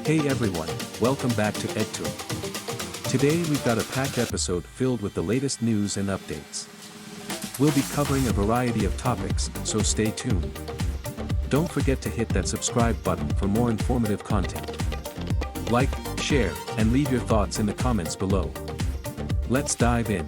Hey everyone, welcome back to EdTour. Today we've got a packed episode filled with the latest news and updates. We'll be covering a variety of topics, so stay tuned. Don't forget to hit that subscribe button for more informative content. Like, share, and leave your thoughts in the comments below. Let's dive in.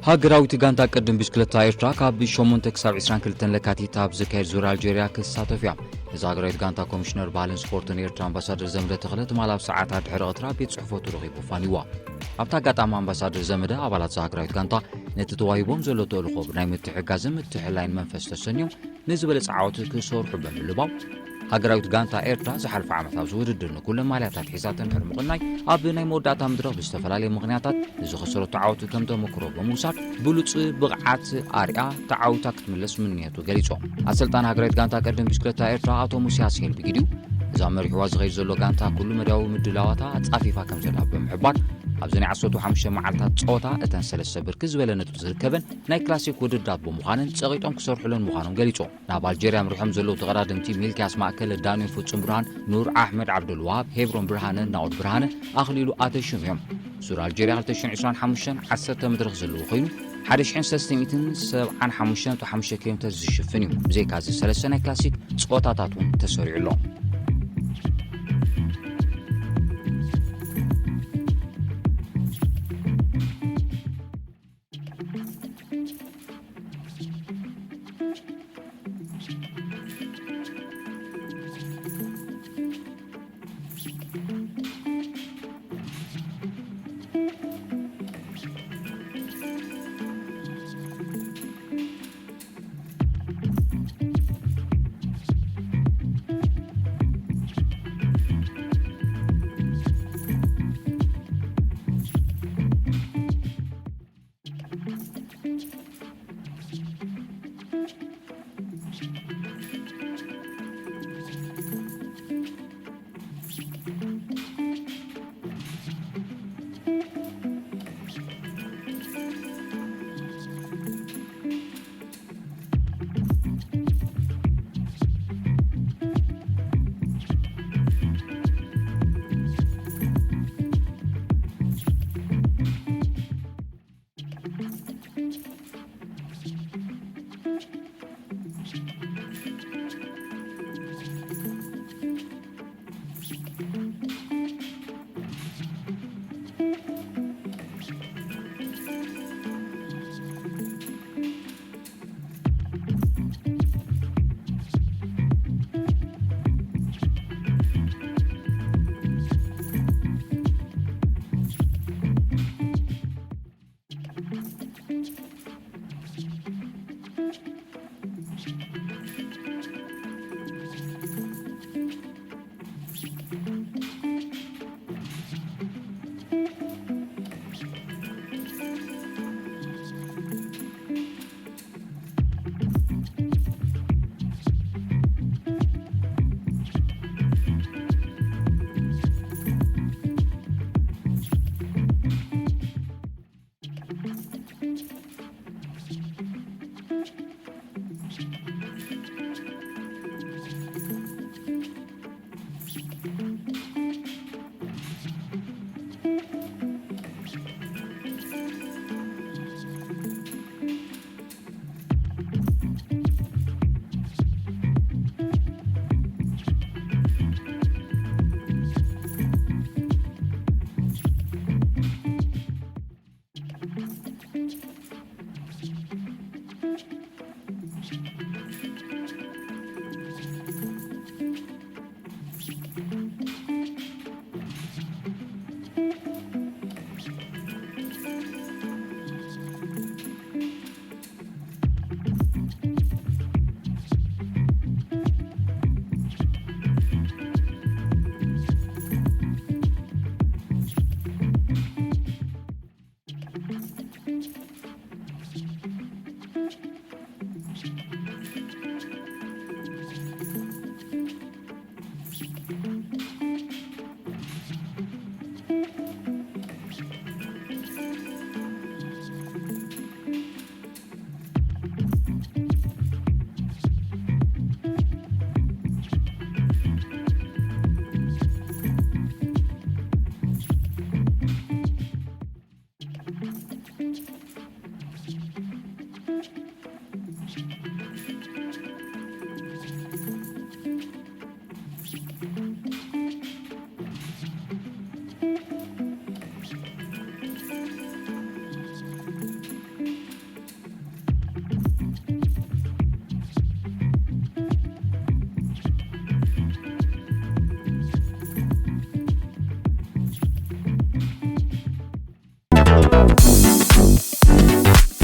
ሃገራዊት ጋንታ ቅድም ብሽክለታ ኤርትራ ካብ ሸሞንተ ክሳብ ዕስራን ክልተን ለካቲት ኣብ ዝካየድ ዙር ኣልጀርያ ክትሳተፍ እያ። እዛ ሃገራዊት ጋንታ ኮሚሽነር ባህልን ስፖርትን ኤርትራ ኣምባሳደር ዘመደ ተኽለ ትማል ኣብ ሰዓታት ድሕሪ ቀትሪ ኣብ ቤት ጽሕፈቱ ረኺቡ ፋንይዋ። ኣብቲ ኣጋጣሚ ኣምባሳደር ዘመደ ኣባላት እዛ ሃገራዊት ጋንታ ነቲ ተዋሂቦም ዘሎ ተልእኾ ብናይ ምትሕጋዝን ምትሕላይን መንፈስ ተሰንዮም ንዝበለጸ ዓወት ክሰርሑ ብምልባው፣ ሃገራዊት ጋንታ ኤርትራ ዝሓለፈ ዓመት ኣብዚ ውድድር ንኩለን ማልያታት ሒዛተን ድሕሪ ምቕናይ፣ ኣብ ናይ መወዳእታ መድረኽ ብዝተፈላለየ ምኽንያታት ንዝኸሰረቶ ዓወት ከም ተመክሮ ብምውሳድ ብሉጽ ብቕዓት ኣርያ ተዓዊታ ክትምለስ ምንየቱ ገሊጹ። ኣሰልጣኒ ሃገራዊት ጋንታ ቅድም ብሽክለታ ኤርትራ ኣቶ ሙሴ ሃስሄል ብግዲኡ፣ እዛ መሪሕዋ ዝኸይድ ዘሎ ጋንታ ኩሉ መዳያዊ ምድላዋታ ኣጻፊፋ ከም ዘላ ብምሕባር፣ ኣብዚ ናይ ዓሰርተ ሓሙሽተ መዓልታት ጸወታ እተን ሰለስተ ብርክት ዝበለ ነጥቢ ዝርከበን ናይ ክላሲክ ውድድራት ብምዃነን ጸቒጦም ክሰርሑለን ምዃኖም ገሊጹ። ናብ ኣልጀርያ ኣምሪሖም ዘለዉ ተቐዳደምቲ ሚልክያስ ማእከል፣ ዳንኤል ፍጹም ብርሃን፣ ኑር ኣሕመድ፣ ዓብደልዋሃብ፣ ሄብሮን ብርሃነ፣ ናኦድ ብርሃነ፣ ኣኽሊሉ ኣተሹም እዮም። ዙር ኣልጀርያ ክልተ ሽሕን ዕስራን ሓሙሽተን ዓሰርተ መድረኽ ዘለዎ ኮይኑ፣ ሓደ ሽሕን ሰለስተ ሚእትን ሰብዓን ሓሙሽተን ነጥቢ ሓሙሽተ ኪሎ ሜተር ዝሽፍን እዩ። ብዘይካ እዚ ሰለስተ ናይ ክላሲክ ጸወታታት እውን ተሰሪዑ ኣሎ።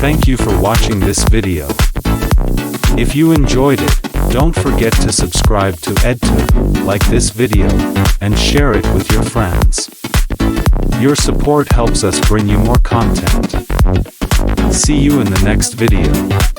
Thank you for watching this video. If you enjoyed it, don't forget to subscribe to EdTube, like this video, and share it with your friends. Your support helps us bring you more content. See you in the next video.